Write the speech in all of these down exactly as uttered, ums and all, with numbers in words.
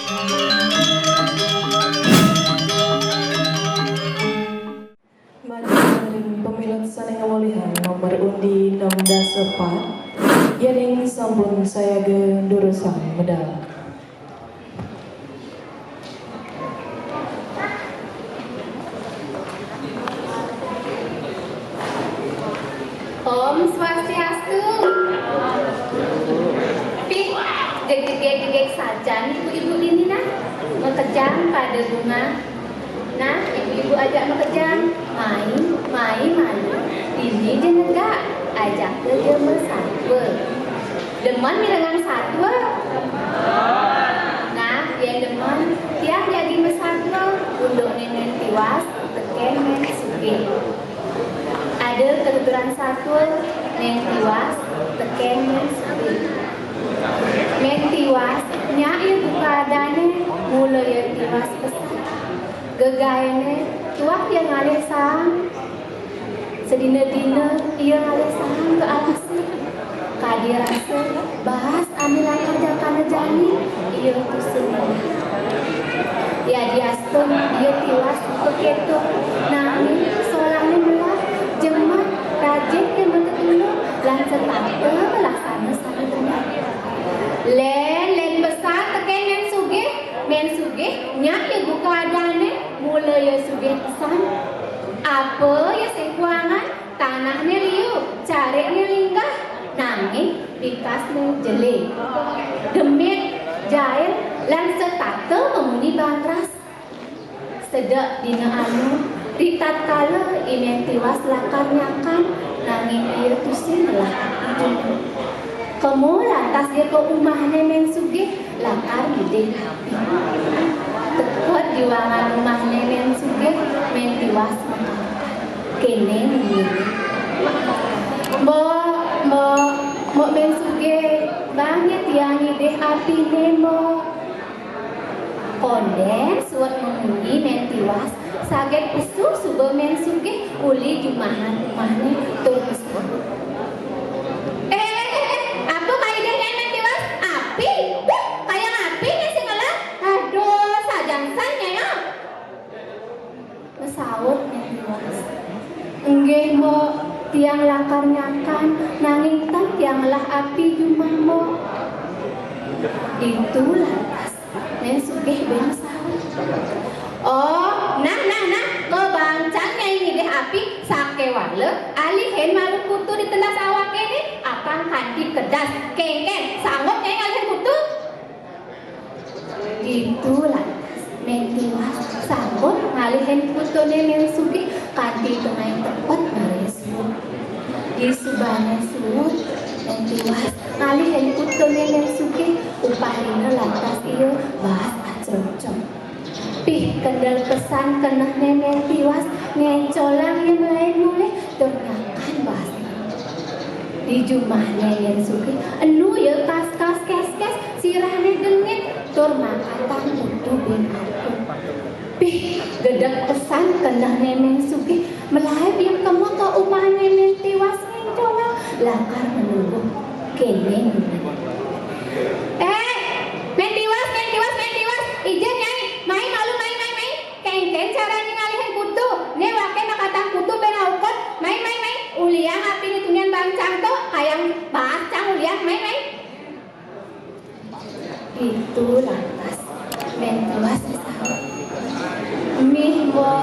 Matur ring pamilet sané ngamulihan, nomor undi enam belas empat, yéning sampun sayaga durusang medal. Om Swastiastu. Pih, jegég-jegég sajan ibu-ibu dini nah. Makejang pada bunga. Nah, ibu-ibu ajak makejang. Mai, mai malu. Dini jenegak. Ajak ke jember satua. Demen mirengang satua? Nah, yén demen, tiang jagi masatua, unduk Mén Tiwas, tekén Mén Sugih. Ada katuturan satua, Mén Tiwas, tekén Mén Sugih. Mén Tiwas, nyak ia buka adané, mula ia tiwas pesan. Gegaéné, tuah ia ngalih saang. Sedina-dina ia ngalih saang ka alasé. Kadi rasa baas ané lakar jakané jani, ia tusing ngelah. Yadiastun ia tiwas buka kéto, nanging solahné melah, jemak, rajin ia matetulung, lan setata laksana sané bener. Lén, lén pesan tekén Mén Sugih, Mén Sugih, nyak ia buka adané, mula ia sugih pesan. Apa ia sing kuangan? Tanahné liu, carikné linggah, nanging bikasné jelé. Demit, jail, lan setata mamuni bantras. Sedek dina anu, ritatkala I Mén Tiwas lakar nyakan, nanging ia tusing ngelah. Kema lantas ia ka umahné Mén Sugih, lakar ngidih api. Teka di wangan umahné Mén Sugih, Mén Tiwas makaukan. Kéné munyiné. Mbok, mbok, mbok Mén Sugih, bang tiang ngidih apiné, mbok. Kondén suud mamunyi Mén Tiwas, saget pesu suba Mén Sugih uli jumahan umahné tur pesu. Eh, eh, eh, eh, apa maidih nyai Mén Tiwas? Api? Duh, kayang api nyai sing ngelah. Aduh, sajan san nyai, ah. Masaut Mén Tiwas. Inggih, Mbok, tiang lakar nyakan, nanging tan tiang ngelah api jumah, Mbok. Ditu lantas Mén Sugih buin masaut. Oh, nah, nah, nah, mabangcang nyai ngidih api, sakéwala alihin malu kutu di tendas awaké né, apang kanti kedas. Kénkén, sanggup nyai ngalihin kutu? Ditu lantas Mén Tiwas sanggup ngalihin kutuné Mén Sugih kanti tengahing tepet mara suud. Disubané suud, Mén Tiwas ngalihin kutuné Mén Sugih, upahina lantas ia baas acrongcong. Pih, kendel pesan kenehné Mén Tiwas, ngéncolang ia malain mulih tur nyakan baasné. Di jumahné Mén Sugih, enu ia kas-kas kés-kés, sirahné dengit, tur makatang kutu buin aukud. Pih, gedeg pesan kenehné Mén Sugih, malaib ia kema ka umahné Mén Tiwas ngéncolang, lakar manuduh. Kéné munyiné. Eh, Mén Tiwas, Mén Tiwas, Mén Tiwas, ija nyai, mai malu, mai, mai, mai. Kénkén carané ngalihin kutu? Né waké makatang kutu buin aukud. Mai, mai, mai. Uliang apiné tunian bangcang to, kayang baas cang uliang. Mai, mai. Ditu lantas Mén Tiwas masaut. Mih, Mbok.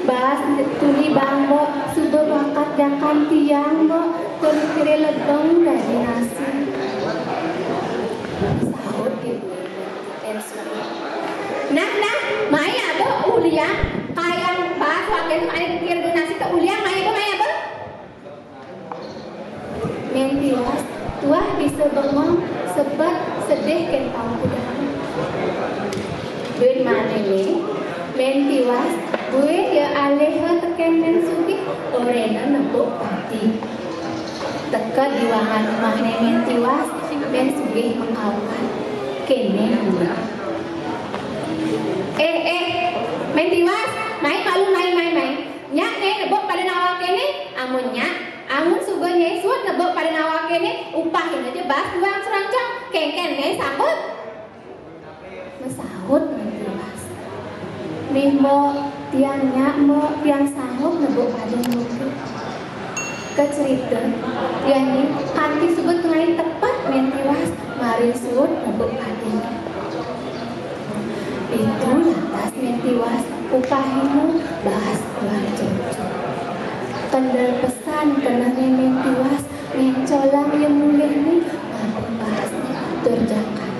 Baas tuni bang, Mbok. Suba bakat jakan tiang, Mbok. Tur kira lebeng dadi nasi. Saut ibu. Nah, nah, mai aba uliang kayang baas waké, mai kira nasi ka uliang, mai aba, mai aba. Mén Tiwas tuah bisa bengong sebet sedih kén paukudan. Buin maniné, Mén Tiwas buin ia aliha tekén Mén Sugih, oréhna nebuk padi. Teka di wangan umahné Mén Tiwas, Mén Sugih makaukan. Kéné munyiné. Eh, eh, Mén Tiwas, mai malu, mai, mai, mai. Nyak nyai nebuk padan awaké né, amun nyak, amun suba nyai suud nebuk padan awaké né, upahina ja baas dua acrongcong. Kénkén nyai sanggup? Masaut Mén Tiwas. Mih, Mbok, tiang nyak, Mbok, tiang sanggup nebuk padi niki. Kacerita, yéning kanti suba tengai tepat Mén Tiwas mari suud nebuk padi. Ditu lantas Mén Tiwas upahina baas tuan cucu. Kendel pesan kenehné Mén Tiwas ngencolang ia mulihné ngaba baasné tur jangkang.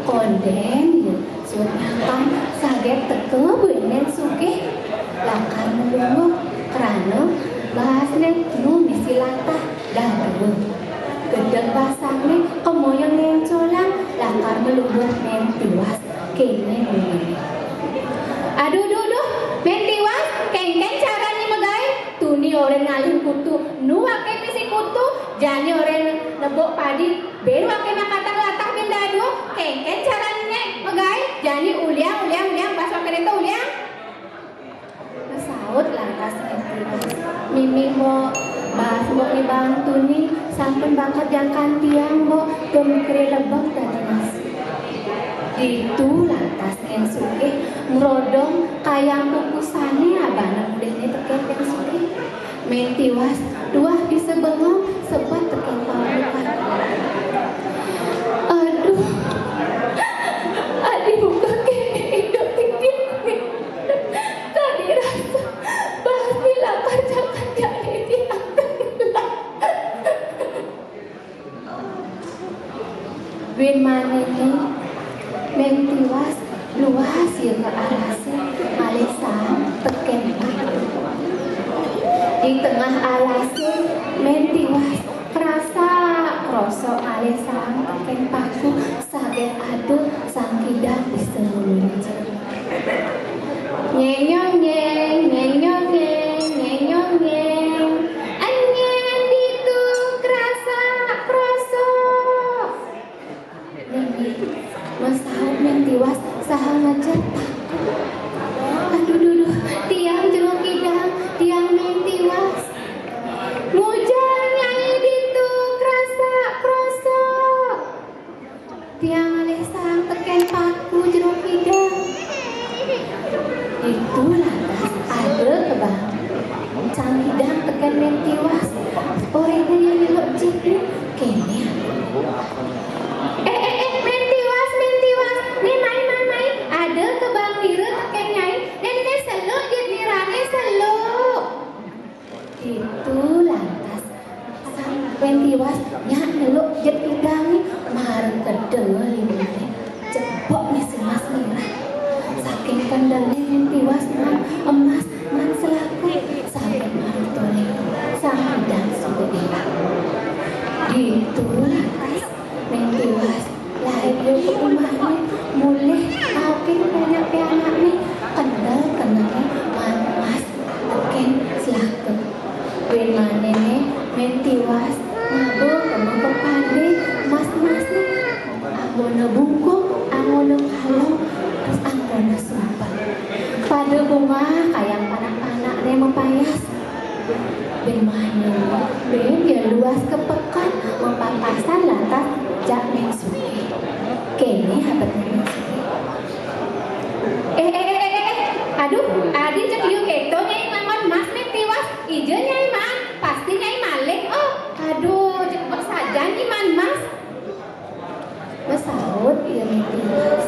Kondén ia suud nyangkang saget teka buin Mén Sugih lakar malungguh krana baasné enu misi latah dadua. Gedeg basangné kema ia ngencolang lakar malungguh Mén Tiwas. Kéné munyiné. Aduh, duh, duh, Mén Tiwas, kénkén carané magaé? Tuni orahang ngalih kutu, nu aké misi kutu, jani orahang nebuk padi, buin aké makatang latah buin dadua, kénkén carané magaé? Jani uliang, uliang, uliang, baas aké ditu uliang. Masaut lantas Mén Tiwas. Mimih, Mbok, baas Mbok né baan tuni sampun bakat jangkang tiang, Mbok, tur makré lebeng dadi nasi. Ditu lantas Mén Sugih ngrodong kayang kukusané abana mulihné tekén Mén Sugih. Mén Tiwas tuah bisa bengong sebet tekén pamuka. Aduh, adi buka kéné idup titiang. Kadi rasa baasné lakar jagat jani tiang. Buin maniné, Mén Tiwas luas ia ka alasé, ngalih saang tekén paku. Di tengah alasé, Mén Tiwas krasak-krosok ngalih saang tekén paku, saget ada Sang Kidang bisa ngulungin. Nyenyong nyeng, nyenyong nyeng, nyenyong nyeng. Enyén ditu krasak-krosok. Nini, masaut Mén Tiwas saha ngejep paku. Aduh, duh, duh, tiang Jero Kidang, tiang Mén Tiwas. Ngujang Nyai ditu krasak-krosok. Tiang ngalih saang tekén paku Jero Kidang. Ditu lantas ada kebang Sang Kidang tekén Mén Tiwas. Orahina ia nyeluk jitné, kéné. Eh, eh, eh, Mén Tiwas, Mén Tiwas. Né mai, mai, mai. Ada kebang nira tekén Nyai. Né, né, seluk jit nirané, seluk. Ditu lantas Sang Mén Tiwas nyak nyeluk jit kidangé, mara kedeng limané. Cepok misi emas nirah. Saking kendelné Mén Tiwas maan emas, maan selaku, saget mara toléh Sang Kidang suba ilang. Ditu lantas Mén Tiwas laib ia ka umahné, mulih, aukin pianak-pianakné, kendel kenehné maan emas tekén selaka. Buin maniné, Mén Tiwas ngaba kema ka pandé emas-emasné, anggona bungkung, anggona kalung, terus anggona sumpel. Pada bungah kayang panak-panakné mapayas. Buin maniné, buin ia luas ka peken, mapapasan lantas jak Mén Sugih. Kéné abetné Mén Sugih. Eh, eh, eh, eh, eh, eh. Aduh, adi jeg liu kéto Nyai nganggon emas Mén Tiwas. Ija Nyai maan, pasti Nyai maling. Oh, aduh, jeg bek sajan Nyai maan emas. Masaut ia Mén Tiwas.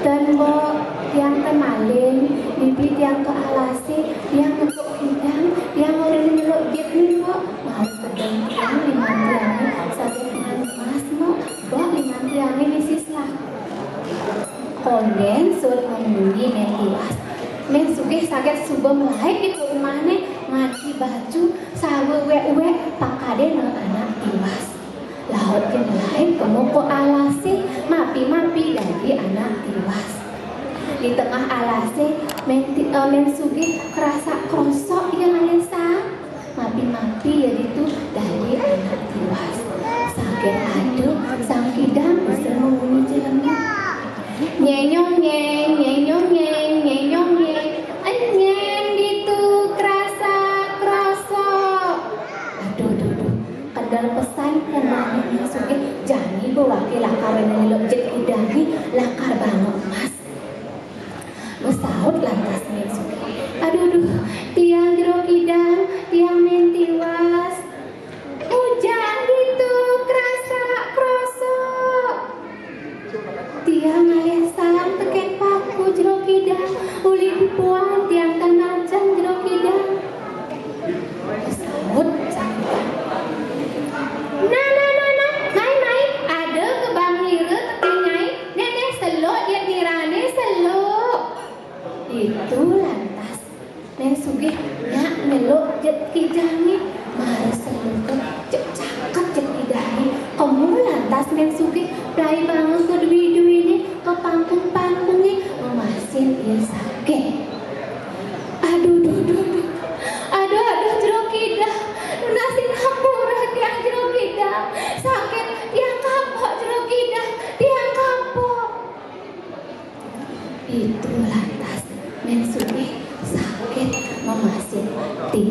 Ten, Mbok, tiang ten maling, ditu tiang ka alasé, tiang nebuk kidang, tiang orahina nyeluk jitné, Mbok. Mara kedeng tiang liman tiangé saget maan emas, Mbok. Mbok, liman tiangé misi selaka. Kondén suud mamunyi Mén Tiwas. Mén Sugih saget suba malaib di ka umahné, nganti baju, sawa uwek-uwek, pakadéna Anak Tiwas. Laut ia malaib kema ka alasé, mapi-mapi dadi Anak Tiwas. Di tengah alasé, Mén Ti-, eh, Mén Sugih krasak-krosok ia ngalih saang. Mapi-mapi ia ditu dadi Anak Tiwas. Saget ada Sang Kidang bisa mamunyi jelema. Nyenyong nyeng, nyenyong nyeng, nyenyong nyeng. Enyén ditu krasak-krosok. Aduh, duh, duh. Kendel pesan kenehné Mén Sugih, jani ba waké lakar nyeluk Jero Kidang niki lakar banget, Mas. Besaut lantas Mén Sugih, "Aduh, duh, tiang Jero Kidang, tiang Mén Tiwas. Ujang ditu krasak-krosok. Tiang ngalih saang tekén paku Jero Kidang, uli pupuhan tiang tan majeng Jero Kidang." Saut Sang Kidang, "Nah, nah, nah, nah, mai, mai, ada kebang nira tekén nyai, néh, néh, seluk jit nirané, seluk." Ditu lantas Mén Sugih nyak nyeluk Jero Kidangé, mara seluké jeg caket Jero Kidangé. Kemu lantas Mén Sugih, pelai banget ka dui-duiné, ka pangkung-pangkungé, ngemasin ia sakit. "Aduh, duh, duh, duh. Aduh, aduh, Jero Kidang. Nunas ampura tiang Jero Kidang. Sakit tiang kapok Jero Kidang. Tiang kapok." Ditu lantas Mén Sugih sakit ngemasin ati.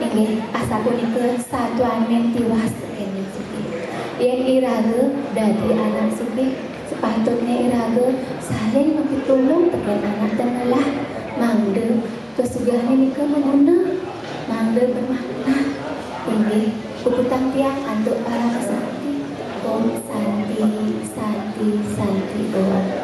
Inggih, asapunika satuan Mén Tiwas tekén Mén Sugih. Yén iraga dadi anak sugih, sepatutné iraga saling mapitulung tekén anak tan ngelah, mangda kasugihané nika maguna, mangda bermakna. Inggih, puputang tiang antuk parama santi. Om Santi, Santi, Santi Om.